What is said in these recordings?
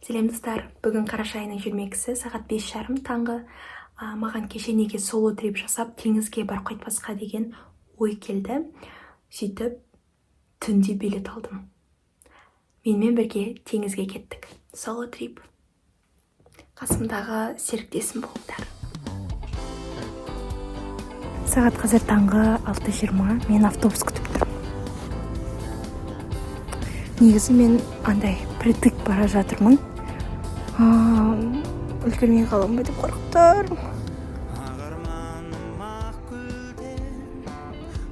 Сәлем, достар! Бүгін қараша айының 22-сі, сағат 5:30 таңғы. Маған кеше неге соло трип жасап, теңізге барып қайтпасқа деген ой келді. Сөйтіп түнде билет алдым. Менімен бірге теңізге кеттік. Соло трип. Қасымдағы серіктесім болыңдар. Сағат қазір таңғы 6:20. Мен автобус күтіп тұрмын. Негізі мен андай впритык бара жатырмын. Үлгермей қаламын ба деп қорқып тұрмын. Арманым ақ гүлден,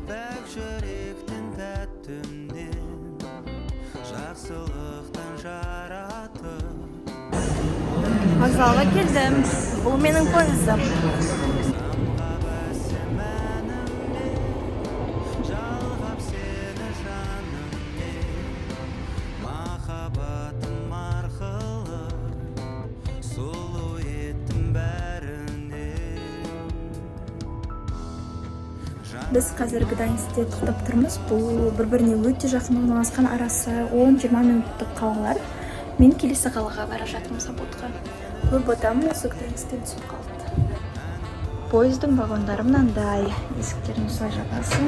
пәк жүректің тәттімнен, жақсылықтан жаратып. Вокзалға келдім. Бұл менің пойызым. Самғап әсем әніммен, жалғап сені жаныммен, махаббатым арқылы сұлу еттім бәрінен. Біз қазір Гданьскте тоқтап тұрмыз. Бұл бір біріне өте жақын орналасқан, арасы 10-20 минуттық қалалар. Мен келесі қалаға бара жатырмын, Сопотқа. Көп адам осы Гданьсктен түсіп қалды. Пойыздың вагондары мынандай, есіктерін осылай жабасың.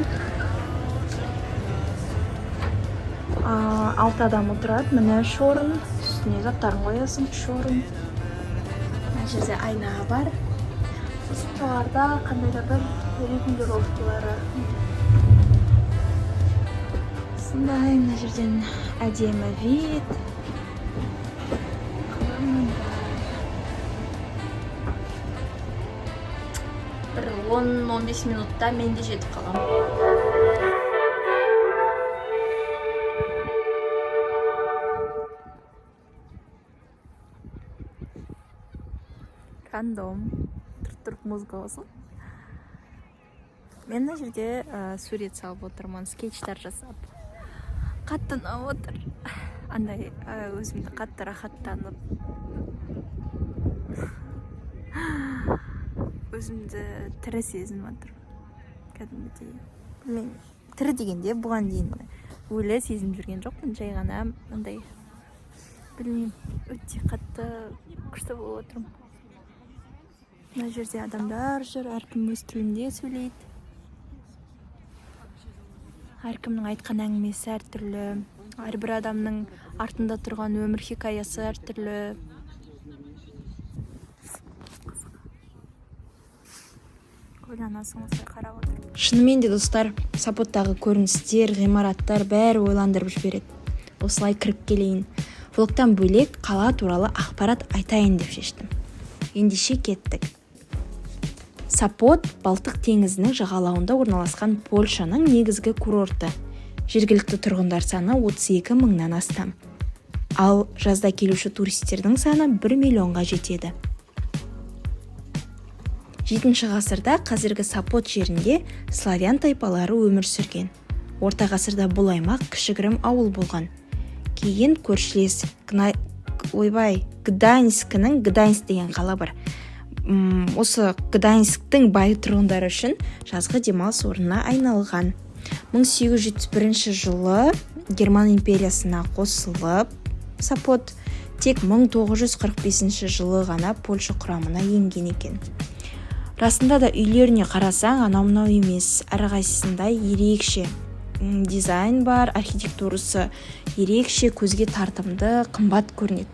Алты адам отырады. Міне, үш орын, үстіне заттарын қоясың, үш орын. Мына жерде айна бар, сосын жоғарыда қандай да бір регулировкалары. Осындай мына жерден әдемі вид. Қала мынандай. Бір 10-15 минутта мен де жетіп қаламын. Рандом тұрып тұрып музыка қосып, мен мына жерде сурет салып отырмын, скетчтар жасап. Қатты ұнап отыр. Андай өзімді қатты рахаттанып, өзімді тірі сезініп жатырмын кәдімгідей. Білмеймін, тірі дегенде бұған дейін өлі сезініп жүрген жоқпын, жай ғана андай, білмеймін, өте қатты күшті болып отырмын. Мына жерде адамдар жүр, әркім өз тілінде сөйлейді, әркімнің айтқан әңгімесі әртүрлі, әрбір адамның артында тұрған өмір хикаясы әртүрлі. Қызық. Ойланасың осылай қарап отырып. Шынымен де, достар, Сопоттағы көріністер, ғимараттар, бәрі ойландырып жібереді. Осылай кіріп келейін, влогтан бөлек қала туралы ақпарат айтайын деп шештім. Ендеше кеттік. Сопот — Балтық теңізінің жағалауында орналасқан Польшаның негізгі курорты. Жергілікті тұрғындар саны 32 мыңнан астам, ал жазда келуші туристердің саны 1 миллионға жетеді. Жетінші ғасырда қазіргі Сопот жерінде славян тайпалары өмір сүрген. Орта ғасырда бұл аймақ кішігірім ауыл болған. Кейін көршілес ойбай, Гданьскінің, Гданьск деген қала бар, осы Гданьсктің бай тұрғындары үшін жазғы демалыс орнына айналған. 1871 жылы Герман империясына қосылып, Сопот тек 1945 жылы ғана Польша құрамына енген екен. Расында да, үйлеріне қарасаң, анау мынау емес, әрқайсысында ерекше дизайн бар, архитектурасы ерекше, көзге тартымды, қымбат көрінеді.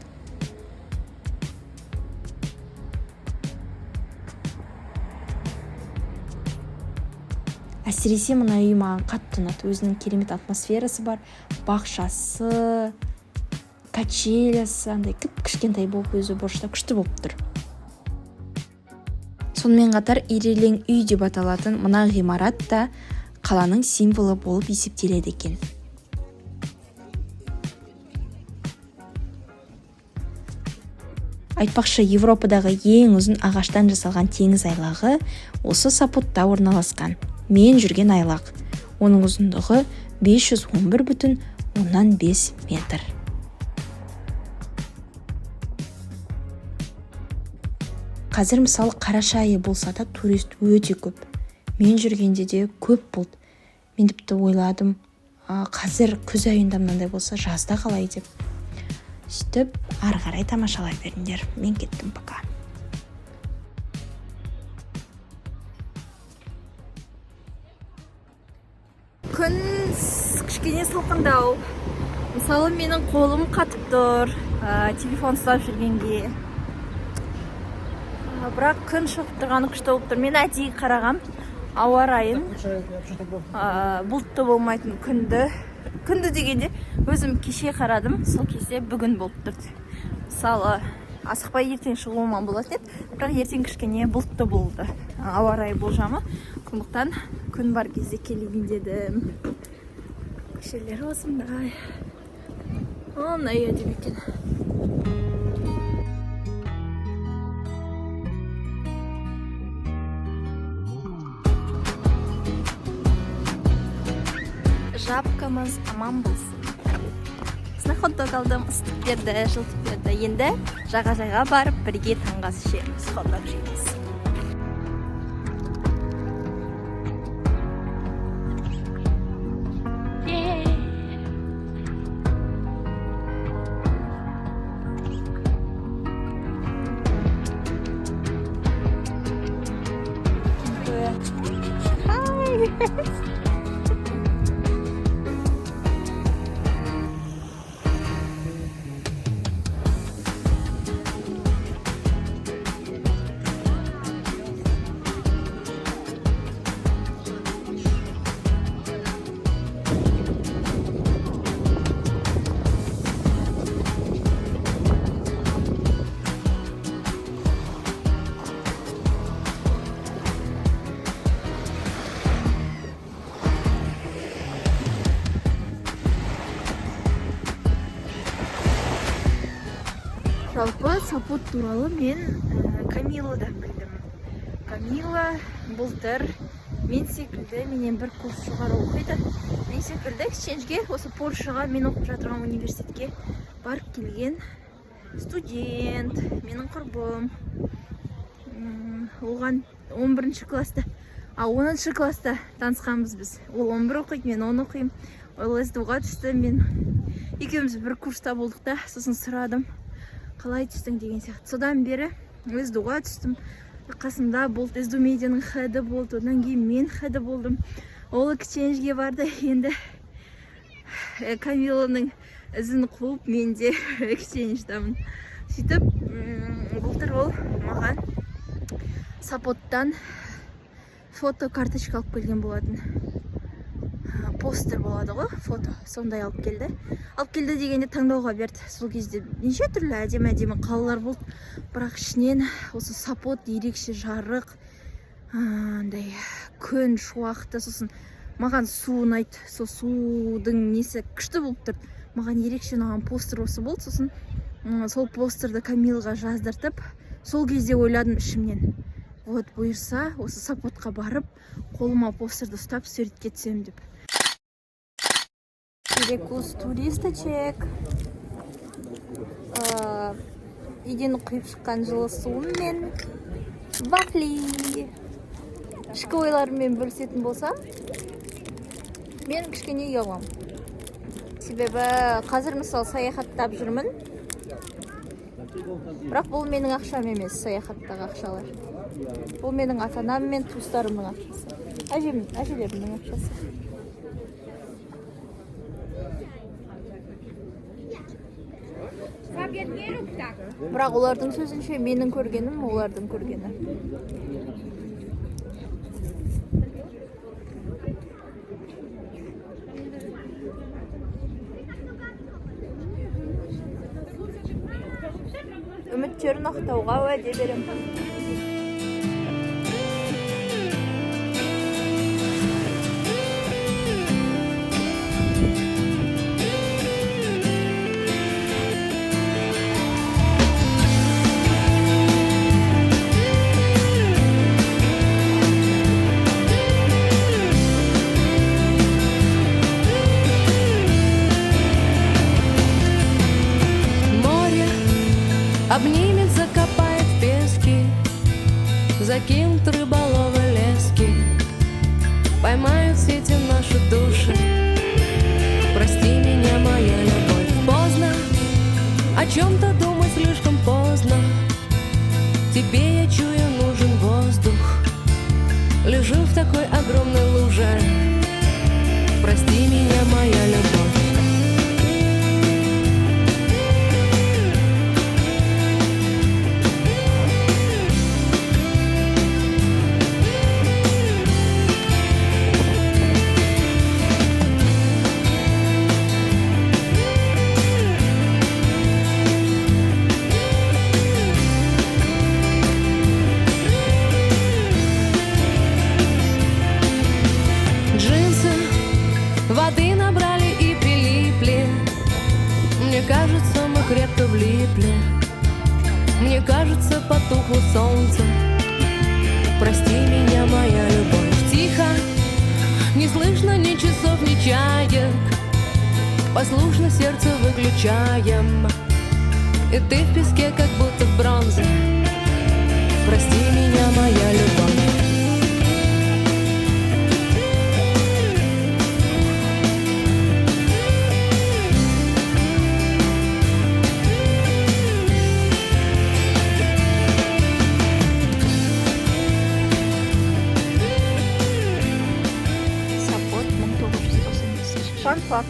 Әсіресе мына үй маған қатты ұнады. Өзінің керемет атмосферасы бар, бақшасы, качелясы андай кіп кішкентай болып, өзі бұрышта күшті болып тұр. Сонымен қатар ирелең үй деп аталатын мына ғимарат та қаланың символы болып есептеледі екен. Айтпақшы, Европадағы ең ұзын ағаштан жасалған теңіз айлағы осы Сопотта орналасқан. Мен жүрген айлақ, оның ұзындығы 511,5 метр. Қазір, мысалы, қараша айы болса да, турист өте көп. Мен жүргенде де көп болды. Мен тіпті ойладым, қазір күз айында мынандай болса, жазда қалай деп. Сөйтіп ары қарай тамашалай беріңдер. Мен кеттім, пока. Күн кішкене салқындау. Мысалы, менің қолым қатып тұр, телефон ұстап жүргенге. Бірақ күн шығып тұрғаны күшті болып тұр. Мен әдейі қарағам ауа райын, бұлтты болмайтын күнді. Күнді дегенде өзім кеше қарадым, сол кезде бүгін болып тұрды. Мысалы, асықпай ертең шығуыма болатын еді, бірақ ертең кішкене бұлтты болды ауа райы болжамы. Сондықтан күн бар кезде келейін дедім. Көшелер осындай. Мындай әдемі екен. Жапкамыз аман болсын. Осындай хот-дог алдым, ысытып берді, жылытып берді. Енді жағажайға барып бірге таңғы ас ішеміз, хот-дог жейміз. Hi! Жалпы Сопот туралы мен Камиладан білдім. Камила былтыр мен секілді, менен бір курс жоғары оқиды. Мен секілді exchange-ге, осы Польшаға, мен оқып жатырған университетке барып келген студент, менің құрбым. Оған 11 класста, 10 класста танысқанбыз біз. Ол 11 оқиды, мен 10 оқимын. Ол СДУ-ға түсті, мен екеуміз бір курста болдық та, сосын сұрадым, қалай түстің деген сияқты. Содан бері СДУ-ға түстім. Қасымда болды, СДУ медианың хеді болды, одан кейін мен хеді болдым. Ол exchange-ге барды, енді Камиланың ізін қуып мен де exchange-дамын. Сөйтіп, былтыр ол маған Сопоттан фото карточка алып келген болатын. Постер болады ғой, фото, сондай алып келді. Алып келді дегенде таңдауға берді. Сол кезде неше түрлі әдемі-әдемі қалалар болды, бірақ ішінен осы Сопот ерекше жарық, андай күн шуақты, сосын маған су ұнайды, сол судың несі күшті болып тұр. Маған ерекше ұнаған постер осы болды. Сосын сол постерді Камилға жаздыртып, сол кезде ойладым ішімнен, вот бұйырса осы Сопотқа барып қолыма постерді ұстап суретке түсемін деп. Перекус туристочек. Үйден құйып шыққан жылы суыммен вафли. Ішкі ойларыммен бөлісетін болсам, мен кішкене ұяламын. Себебі қазір мысалы саяхаттап жүрмін. Бірақ бұл менің ақшам емес, саяхаттағы ақшалар. Бұл менің ата-анам мен туыстарымның ақшасы. Әжелерімнің ақшасы. Бірақ олардың сөзінше менің көргенім олардың көргені. Үміттерін ақтауға уәде беремін. Море обнимет, закопает в пески, закинут рыболовы лески, поймают сети наши души. Прости меня, моя любовь, поздно. чем-то думать слишком поздно. Тебе, я чую, нужен воздух. Лежу в такой огромной луже. Прости меня, моя любовь. Джинсы воды набрали и прилипли. Мне кажется, мы крепко влипли. Мне кажется, потухло солнце. Прости меня, моя любовь. Тихо, не слышно ни часов, ни чаек. Послушно сердце выключаем. И ты в песке, как будто в бронзе. Прости меня, моя любовь. Сапот, 1995. Fun fact: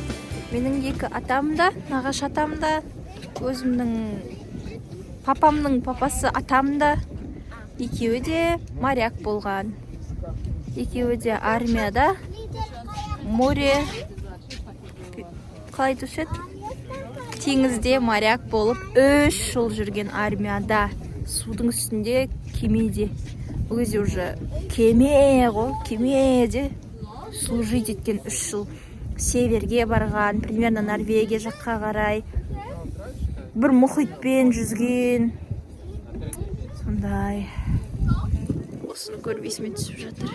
менің екі атам да, нағашы атам да, өзімнің папамның папасы атам да, екеуі де моряк болған. Екеуі де армияда, море, қалай айтушы еді, теңізде моряк болып 3 жыл жүрген армияда, судың үстінде, кемеде. Ол кезде уже кеме ғой, кемеде служить еткен 3 жыл. Северге барған, примерно Норвегия жаққа қарай, бір мұхитпен жүзген. Сондай, осыны көріп есіме түсіп жатыр.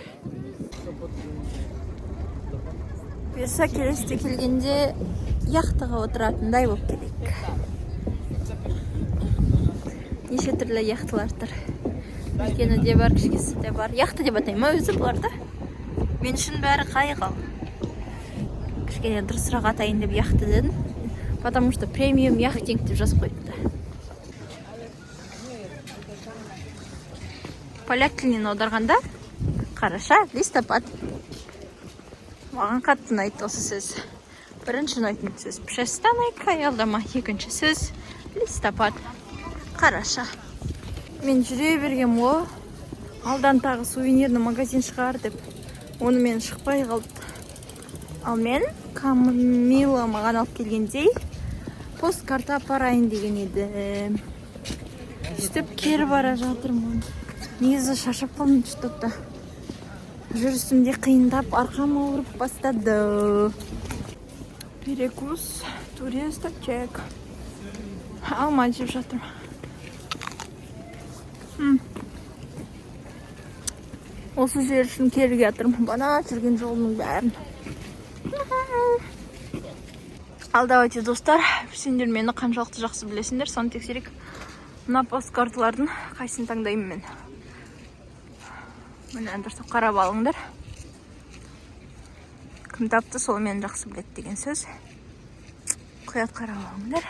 Бұйырса, келесіде келгенде яхтаға отыратындай болып келейік. Неше түрлі яхталар тұр, үлкені де бар, кішкесі де бар. Яхта деп атай ма өзі бұларды? Мен үшін бәрі қайық. Ал кішкене дұрысырақ атайын деп яхта дедім, потому что премиум яхтинг деп жазып қойыпты. Поляк тілінен аударғанда қараша, листопад. Маған қатты ұнайды осы сөз. Бірінші ұнайтын сөз przystanek, аялдама, екінші сөз листопад, қараша. Мен жүре бергем ғой, алдан тағы сувенирный магазин шығар деп, онымен шықпай қалды. Ал мен Камила маған алып келгендей посткарта апарайын деген едім. Сөйтіп кері бара жатырмын. Негізі шаршап қалдым что то, жүрісім де қиындап, арқам ауырып бастады. Перекус, туриста чек, алма жеп жатырмын. Осы жер үшін кері жатырмын, бана жүрген жолымның бәрін. Ал давайте, достар, сендер мені қаншалықты жақсы білесіңдер, соны тексерейік. Мына посткарталардың қайсысын таңдаймын мен? Міне, дұрыстап қарап алыңдар. Кім тапты, сол мені жақсы біледі деген сөз. Мұқият қарап алыңдар.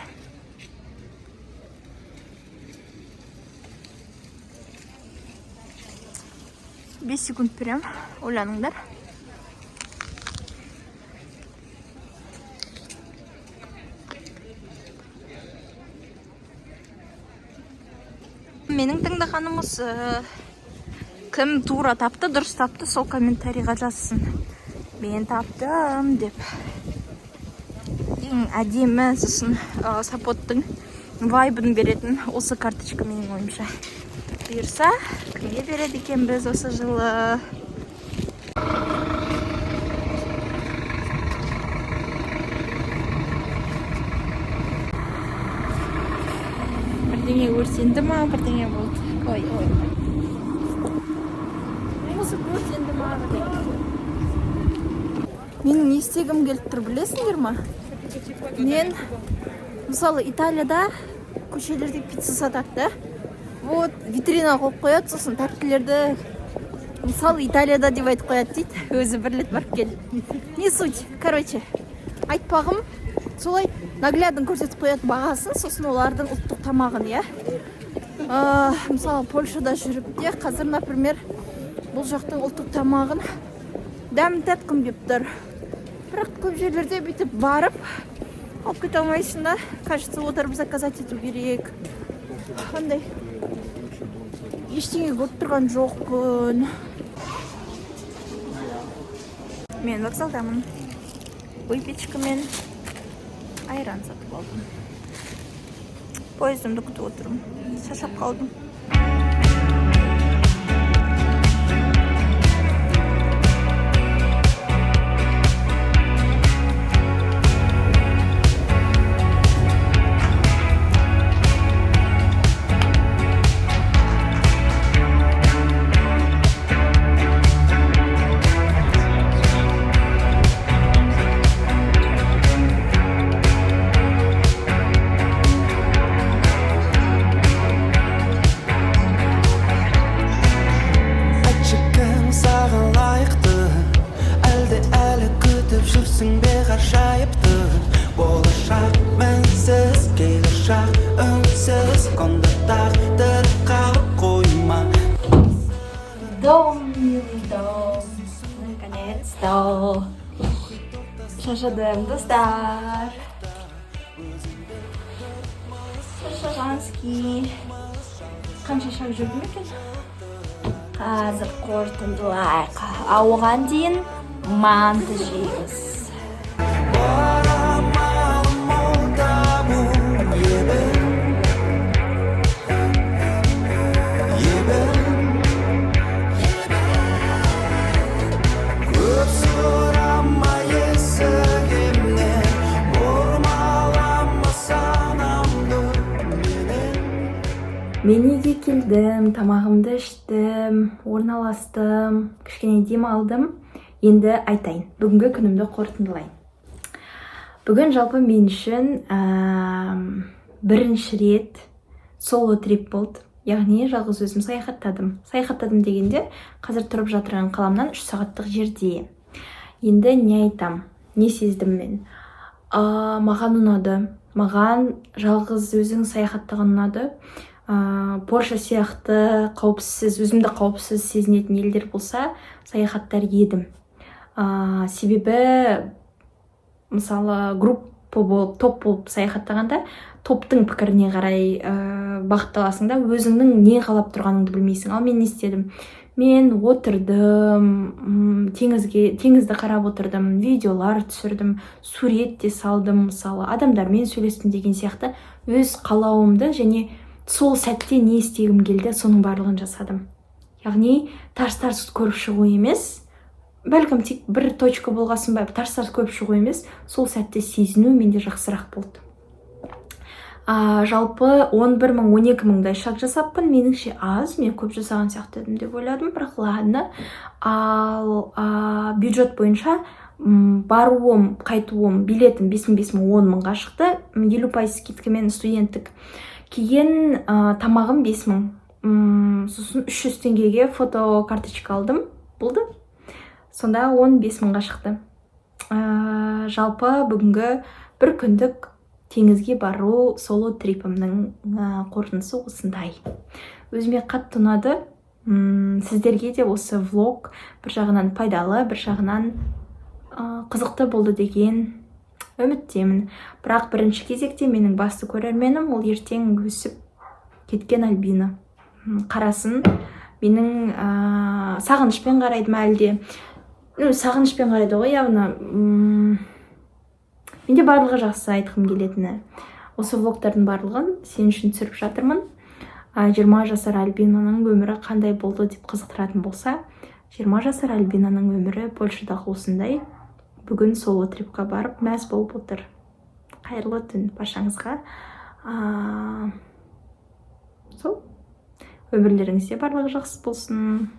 5 секунд беремін, ойланыңдар. Менің таңдағаным осы. Кім тура тапты, дұрыс тапты, сол комментарийға жазсын мен таптым деп. Ең әдемі, сосын Сапоттың вайбын беретін осы карточка, менің ойымша. Бұйырса, кімге береді екенбіз осы жылы? Бірдеңе өртенді ма, бірдеңе болды. Ой, ой, музыка өртенді ма, бірдеңе. Менің не істегім келіп тұр, білесіңдер ма? Мен мысалы, Италияда көшелерде пицца сатады да, вот витрина қойып қояды, сосын тәттілерді мысалы Италияда деп айтып қояды дейді. Өзі бір рет барып келді, не суть. Короче, айтпағым Солай наглядно көрсетіп қояды бағасын, сосын олардың ұлттық тамағын, иә. Мысалы, Польшада жүріп те қазір, например, бұл жақтың ұлттық тамағын дәмін татқым келіп тұр. Бірақ көп жерлерде бүйтіп барып алып кете алмайсың да, кажется, отырып заказать ету керек. Қандай ештеңе көріп тұрған жоқпын. Мен вокзалдамын. Выпечка мен айран сатып алдым. Поездымды күтіп отырмын. Шаршап қалдым. Айтшы, кім саған лайықты? Әлде әлі күтіп жүрсің бе ғажайыпты? Болашақ мінсіз, келешек үнсіз. Онда тағдыр қалып қойма. Дом, милый дом. Наконец-то. Шаршадым, достар. Шаршағанский. Қанша шаг жүрдім екен? Қазір қорытындылайық. А оған дейін манты жейміз. Орамалым мол табу ебін, ебін. Көп сұрама есігімнен, бұрмалама санамды менен. Мен үйге келдім, тамағымды іштім, орналастым, кішкене демалдым. Енді айтайын, бүгінгі күнімді қорытындылайын. Бүгін жалпы мен үшін бірінші рет соло трип болды. Яғни жалғыз өзім саяхаттадым. Саяхаттадым дегенде, қазір тұрып жатырған қаламнан 3 сағаттық жерде. Енді не айтам, не сездім мен? Маған ұнады. Маған жалғыз өзің саяхаттаған ұнады. Польша сияқты қауіпсіз, өзімді қауіпсіз сезінетін елдер болса, саяхаттар едім. Себебі мысалы, группа болып, топ болып саяхаттағанда топтың пікіріне қарай бағытталасың да, өзіңнің не қалап тұрғаныңды білмейсің. Ал мен не істедім? Мен отырдым, теңізді қарап отырдым, видеолар түсірдім, сурет те салдым, мысалы, адамдармен сөйлестім деген сияқты. Өз қалауымды және сол сәтте не істегім келді, соның барлығын жасадым. Яғни тарс тарс көріп шығу емес, бәлкім, тек бір точка болғасын ба, тарс тарс көріп шығу емес, сол сәтте сезіну менде жақсырақ болды. Жалпы 11 мың, 12 мыңдай шаг жасаппын. Меніңше, аз, мен көп жасаған сияқты едім деп ойладым, бірақ ладно. Ал бюджет бойынша баруым, қайтуым, билетім 5 мың, 5 мың, 10 мыңға шықты, 50% скидкамен, студенттік. Кейін тамағым 5 мың, сосын 300 теңгеге фотокарточка алдым, болды. Сонда 15 мыңға шықты. Жалпы бүгінгі бір күндік теңізге бару соло трипімнің қорытындысы осындай. Өзіме қатты ұнады. Сіздерге де осы влог бір жағынан пайдалы, бір жағынан қызықты болды деген үміттемін. Бірақ бірінші кезекте менің басты көрерменім ол ертең өсіп кеткен Альбина. Қарасын, менің сағынышпен қарайды ма әлде, ну, сағынышпен қарайды ғой явно. Менде барлығы жақсы. Айтқым келетіні, осы влогтардың барлығын сен үшін түсіріп жатырмын. 20 жасар Альбинаның өмірі қандай болды деп қызықтыратын болса, 20 жасар Альбинаның өмірі Польшадағы осындай. Бүгін соло трипқа барып мәз болып отыр. Қайырлы түн баршаңызға. Сол, өмірлеріңізде барлығы жақсы болсын.